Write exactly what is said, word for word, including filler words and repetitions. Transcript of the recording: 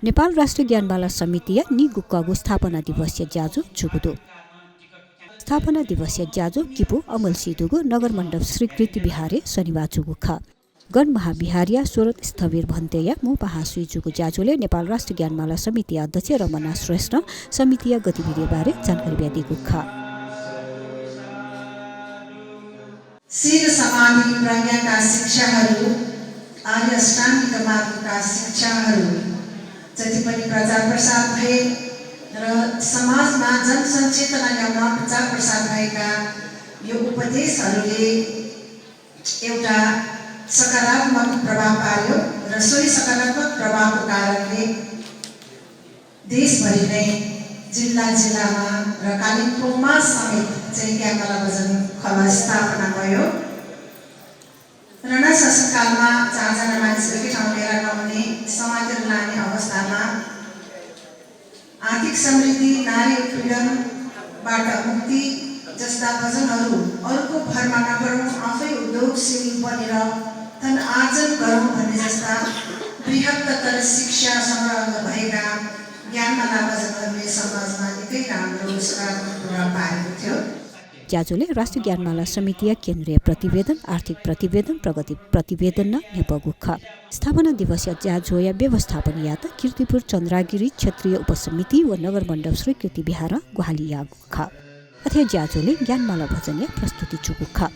नेपाल राष्ट्रिय ज्ञानमाला समितिया निगू कःगु स्थापना दिवसया ज्याझ्वः जूगु दु। स्थापना दिवसया ज्याझ्वः किपु अमलसिइ दुगु नगर मण्डप श्री कीर्ति विहारय् शनिबाः जूगु खः। गण महाविहारया स्वरोत स्थविर भन्तेया मू पाहां सुइ जूगु ज्याझ्वलय् नेपाल राष्ट्रिय ज्ञानमाला समितिया अध्यक्ष रमना श्रेष्ठं समितिया गतिविधिया बारे जानकारी बियादीगु खः। शील समाधि प्रज्ञाका शिक्षाहरू, आर्य अष्टाङ्गिक मार्गका शिक्षाहरू जति पनि प्रचार प्रसार भए र समाजमा जनसंचेतना ल्याउन प्रचार प्रसार भएका यो उपदेशहरूले एउटा सकारात्मक प्रभाव पार्‍यो र सोही सकारात्मक प्रभावको कारणले देशभरि नै जिल्ला जिल्लामा र कालिम्पोङमा समेत चाहिँ ज्ञानमाला भजन खला स्थापना भयो। राणा शासनकालमा चारजना मानिस एकै ठाउँ भेला नहुने, समातेर लाने अवस्थामा आर्थिक समृद्धि, नारी उत्पीडनबाट मुक्ति जस्ता भजनहरू अर्को भरमा नपरौँ, आफै उद्योगशील बनेर धन आर्जन गरौँ भन्ने जस्ता बृहत्तर शिक्षा संग्रह भएका ज्ञानमाला भजनहरूले समाजमा निकै राम्रो सकारात्मक प्रभाव पारेको थियो। ज्याझ्वलय् राष्ट्रिय ज्ञानमाला समितिया केन्द्रीय प्रतिवेदन, आर्थिक प्रतिवेदन, प्रगति प्रतिवेदन नं न्ह्यब्वःगु खः। स्थापना दिवसया ज्याझ्वःया व्यवस्थापन यायेत कीर्तिपुर चन्द्रागिरी क्षेत्रीय उपसमिति व नगर मण्डप श्री कीर्ति विहारं ग्वाहालि याःगु खः। अथे ज्याझ्वलय् ज्ञानमाला भजनया प्रस्तुति जूगु खः।